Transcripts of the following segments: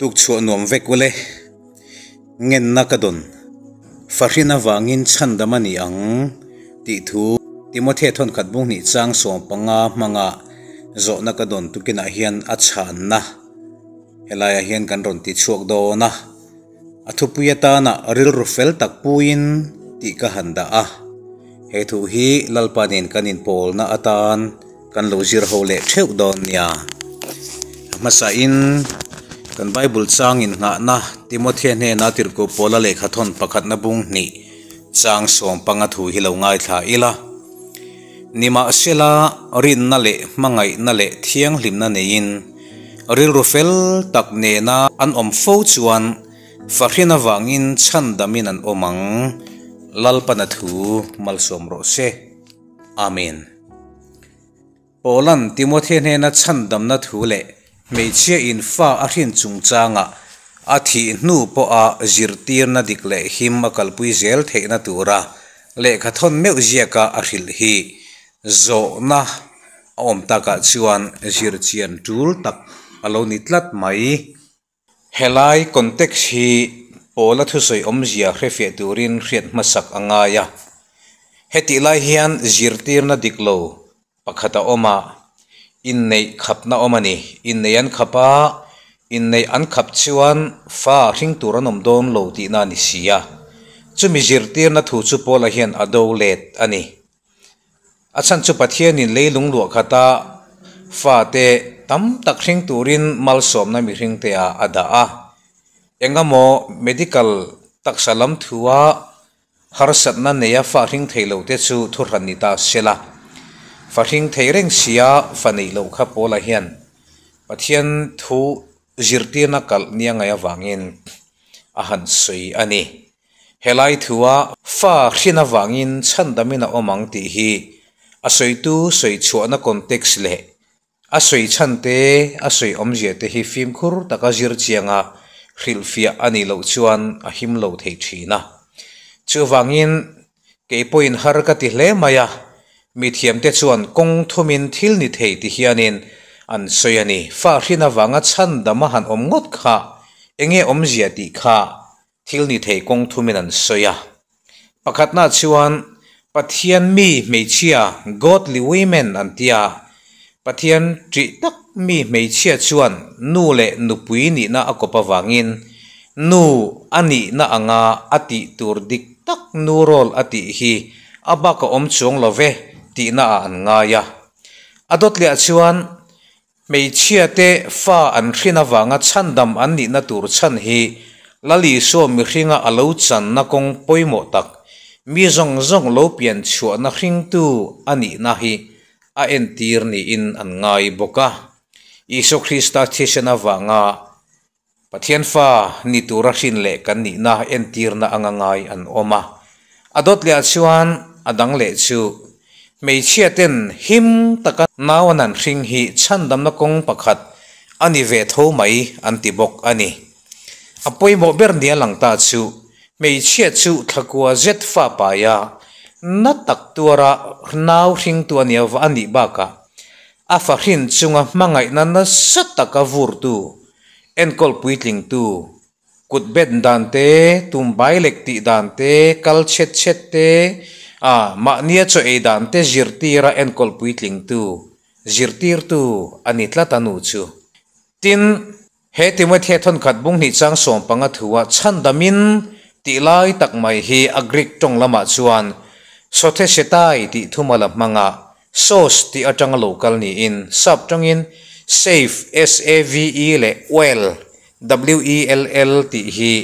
Tuk chhuah nuam vek ule. Ngenna ka dawn. Fahrin avangin chhandam a ni ang tih thu Timothea thawnkhat bung hnih chang 15 hmanga zawhna ka dawn tukinah hian a chhanna helaiah hian kan rawn ti chhuak dawn a. A thupui atana rilru fel tak puiin tih ka han dah a. He thu hi Lalpa nen kan inpawlna atan kan lo zir ho leh theuh dawn nia. A hmasain kan Bible chang innghahna Timothea hnena tirhkoh Paula lehkha thawn pakhatna bung hnih chang 15 thu hi lo ngaithla ila. Nimahsela rinna leh hmangaihna leh thianghlimna neiin rilru fel tak nena an awm fo chuan fahrin avangin chhandamin an awm ang. Lalpana thu malsawm rawh se. Amen. Paulan Timothea hnena chhandamna thu leh hmeichhia in fa a hrin chungchanga a thih hnu pawha zirtirna dik leh him a kalpui zel theihna tura lehkha thawn meuh ziaka a hrilh hi zawhna a awm takah chuan zirchian tul tak a lo ni tlat mai. Helai context hi Paula thusawi awmzia hrefiah turin hriat hmasak a ngai a. Hetih lai hian zirtirna dik lo pakhat a awm a, inneih khapna awm a ni. Inneih an khap a, inneih an khap chuan fa hring tur an awm dawn lo tihna a ni si a. Chumi zirtirna thu chu Paula hian a do let a ni. A chhan chu Pathianin leilung luah khata fate tam tak hring turin malsawmna mihringte ah a dah a. Engemaw medical taksa lam thua harsatna neia fa hring thei lo te chu thuhran ni ta sela. Fa hring thei reng sia fa neih loh kha Paula hian Pathian thu zirtirna kalh nia ngaih avangin a han sawi a ni. Helai thua fa hrin avangin chhandamin a awm ang tih hi a sawitu sawi chhuahna context leh a sawi chhan te, a sawi awmzia te hi fimkhur taka zir chianga hrilhfiah a nih loh chuan a him lo thei thin a. Chuvangin kei pawhin har ka ti hle mai a, mithiamte chuan kawng thumin thil ni thei ti hianin an sawi a ni. Fa hrin avanga chhandam a han awm ngawt kha enge awmzia tih kha thil ni thei kawng thumin an sawi a. Pakhatna chuan Pathian mi hmeichhia, godly women, an ti a. Pathian ṭih tak mi hmeichhia chuan nu leh nupui nihna a kawp avangin nu a nihna anga a tih tur dik tak nu role a tih hi a bak a awm chuang lo ve tihna ah an ngai a. A dawtliah chuan Hmeichhia te fa an hrin avanga chhandam an nihna tur chhan hi Lal Isua mihringa a lo channa kawng pawimawh tak, mi zawng zawng lo pian chhuahna hringtu a nihna hi a entir niin an ngai bawk a. Isua Krista thisen avanga Pathian fa ni tura hrin leh kan nihna entirna anga ngai an awm a. A dawt lehah chuan a dang leh chu hmeichhia ten him taka nau an han hring hi chhandamna kawng pakhat a ni ve tho mai an ti bawk a ni. A pawimawh ber nia lang ta chu hmeichhia chu thlakua zet fa paia na tak tuara nau hringtu a nia a nih bakah a fa hrin chunga hmangaihna nasa taka vurtu Enkawl puitlingtu, kut bet dan te, tum bai lek tih dan te, kal chhet chhet te, a mahnia chaw ei dan te zirtira enkawl puitlingtu, zirtirtu a ni tlat a nu chu. Tin, he Timothea thawnkhat bung hnih chang 15 thua chhandamin tih lai tak mai hi a Greek tawng lamah chuan sothesetai tih thumala hmanga Sos tih atanga lo kal niin sap tangin save, S-A-V-E, leh well, W-E-L-L, tih hi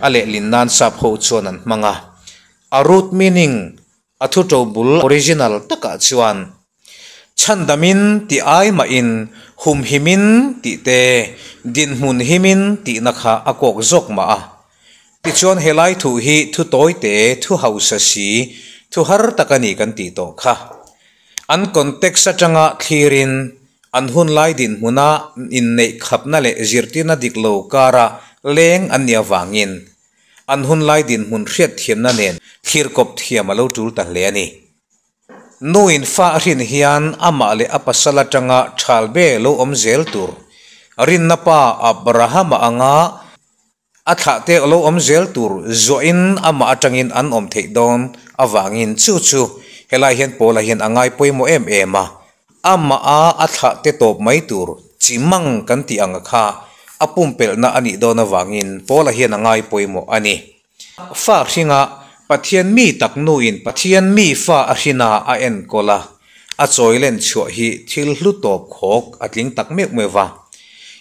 a lehlin nan sap ho chuan an hmang a. A root meaning, a thu to bul original takah chuan chhandamin tih ai mahin humhimin tih te, dinhmun himin tihna kha a kawk zawk mah a. Tichuan helai thu hi thu tawi te, thu hausa si, thu har tak a ni kan tih tawh kha. An context atanga thlirin an hunlai dinhmuna inneih khapna leh zirtirna dik lo kara leng an nih avangin an hunlai dinhmun hriatthiamna nen thlir kawp thiam a lo tul ta hle a ni. Nuin fa a hrin hian amah leh a pasal atanga thal be lo awm zel tur. Rinna pa Abrahama anga a thlahte a lo awm zel tur zuahin amah atangin an awm theih dawn avangin chu chu helai hian Paula hian a ngai pawimawh em em a, amaha a thlahte tawp mai tur chi mang kan tih ang kha a pumpelhna a nih dawn avangin Paula hian a ngai pawimawh a ni. Fa hringa Pathian mi tak nuin Pathian mi fa a hrina a enkawl a, a chawilen chhuah hi thil hlu tawp khawk a tling tak meuh meuh va.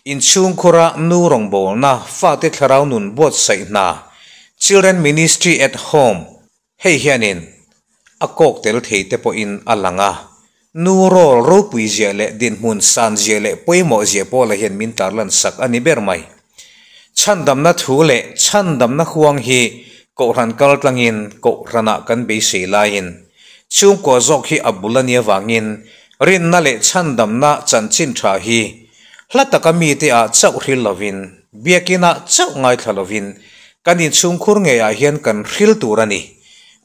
Inchhungkhura nu rawngbawlna, fate thlarau nun buatsaih hna, Children Ministry at Home, hei hianin a kawk tel thei te pawhin a lang a. Nu role ropui zia leh dinhmun san zia leh pawimawh zia pawla hian min tarlan sak a ni ber mai. Chhandamna thu leh chhandamna huang hi Kohhran kal tlangin Kohhranah kan beisei laiin chhungkua zawk hi a bul a nih avangin rinna leh chhandamna chanchin tha hi hla taka mite ah chauh hril lovin Biakinah chauh ngaithla lovin kan inchhungkhur ngeiah hian kan hril tur a ni.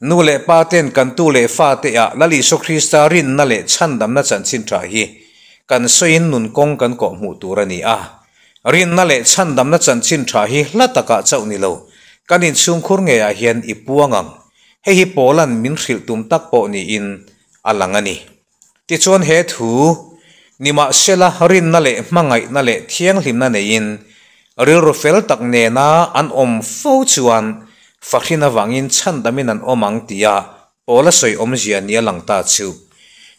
Nu leh pa ten kan tu leh fa te ah Lal Isua Krista rinna leh chhandamna chanchin tha hi kan sawiin nun kawng kan kawh hmuh tur a ni a. Rinna leh chhandamna chanchin tha hi hla takah chauh ni lo, kan inchhungkhur ngeiah hian i puang ang. Hei hi Paula'n min hrilh tum tak pawh niin a lang a ni. Tichuan he thu, Nimahsela rinna leh hmangaihna leh thianghlimna neiin rilru fel tak nena an awm fo chuan fahrin avangin chhandamin an awm ang tia Paula sawi awmzia nia lang ta chu.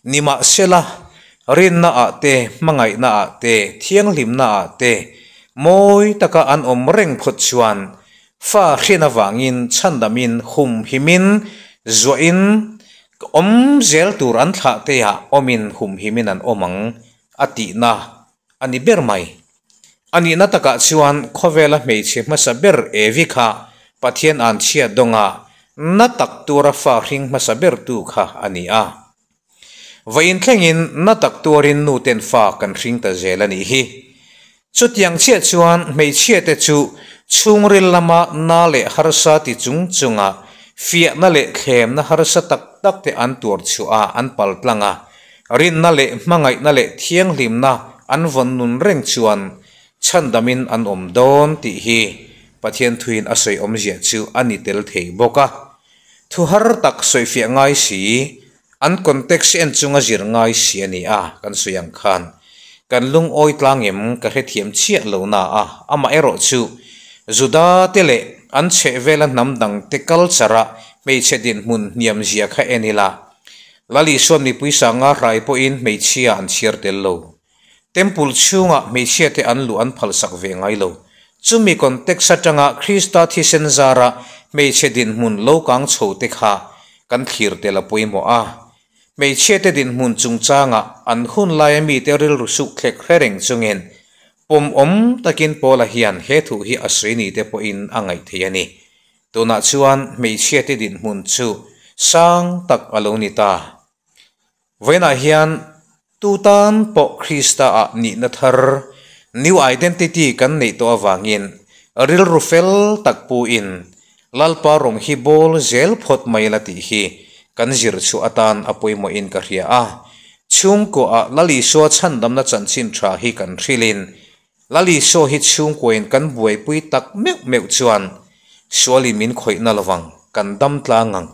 Nimahsela rinna ah te, hmangaihna ah te, thianghlimna ah te mawi taka an awm reng phawt chuan fa hrin avangin chhandamin humhimin zuahin Ka awm zel tur an thlah te ah awmin humhimin an awm ang a tihna a ni ber mai. A nihna takah chuan khawvela hmeichhe hmasa ber Evi kha Pathian an chhiat dawnga na tak tura fa hring hmasa bertu kha a ni a. Vawiin thlengin na tak tuarin nu ten fa kan hring ta zel a nih hi. Chutiang chiah chuan hmeichhiate chu chhungril lama na leh harsa ti chung chunga fiahna leh thlemna harsa tak tak te an tuar chhuah a an pal tlang a, rinna leh hmangaihna leh thianghlimna an vawn nun reng chuan chhandamin an awm dawn tih hi Pathian thuin a sawi awmzia chu a ni tel thei bawk a. Thu har tak sawifiah ngai si, an context en chunga zir ngai si a ni a, kan sawi ang khan kan lungawi tlang em ka hrethiam chiah lo na a, amaherawh chu Juda te leh an chhehvela hnam dang te culture a hmeichhe dinhmun hniam zia kha en ila, Lal Isuan mipui sanga hrai pawhin hmeichhia an chhiar tel lo. Temple chhungah hmeichhiate an luh an phalsak ve ngai lo. Chumi context atanga Krista thisen zara hmeichhe dinhmun lo kang chho te kha kan thlir tel a pawimawh a. Hmeichhiate dinhmun chungchangah an hun laia mite rilru suk thlek hre reng chungin pawmawm takin Paula hian he thu hi a sawi ni te pawhin a ngaih thei a ni. Tunah chuan hmeichhiate dinhmun chu sang tak a lo ni ta. Vawiinah hian tu tan pawh Krista-ah nihna thar, new identity, kan neih tawh avangin rilru fel tak puin Lalpa rawng hi bawl zel phawt mai la tih hi kan zir chhuah atan a pawimawhin ka hria a. Chhungkuaah Lal Isua chhandamna chanchin tha hi kan hrilhin Lal Isua hi chhungkuain kan buaipui tak meuh meuh chuan sualin min khawihna lovang, kan dam tlang ang.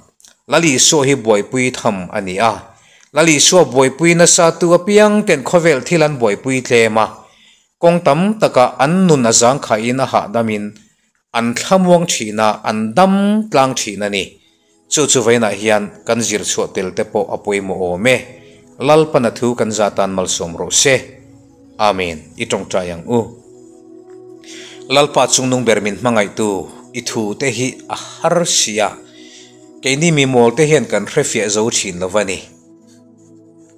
Lal Isua hi buaipui tham a ni a. Lal Isua buaipui nasa tu apiang ten khawvel thil an buaipui tlem a, kawng tam takah an nun a zangkhaiin a hahdamin an thlamuang thin a, an dam tlang thin a ni. Chu chu vawiinah hian kan zir chhuah tel te pawh a pawimawh awm e. Lalpana thu kan za tan malsawm rawh se. Amen. I tawngtai ang u. Lalpa chungnung ber min hmangaihtu i thu te hi a har si a, keini mi mawl te hian kan hrefiah zo thin lo va ni.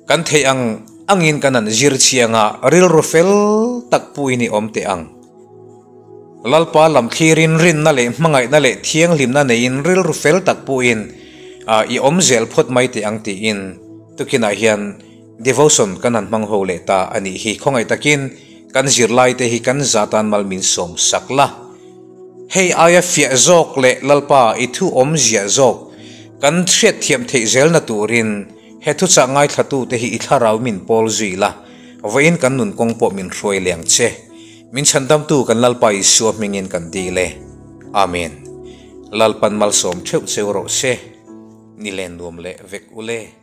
Kan theih ang angin kan han zir chiang a, rilru fel tak puin i awm teh ang. Lalpa lam thlirin rinna leh hmangaihna leh thianghlimna neiin rilru fel tak puhin i awm zel phawt mai teh ang tiin tukinah hian devotion kan han hmang ho leh ta a nih hi. Khawngaih takin kan zirlaite hi kan za tan mal min sawm sak la. Hei aia fiah zawk leh Lalpa i thu awmzia zawk kan hriatthiam theih zelna turin he thuchah ngaithlatute hi i thlarau min pawl zui la, vawiin kan nun kawng pawh min hruai leng che. Min chhandamtu kan Lalpa Isua hmingin kan dil e. Amen. Lalpan malsawm theuh cheu rawh se. Ni len nuam leh vek ule.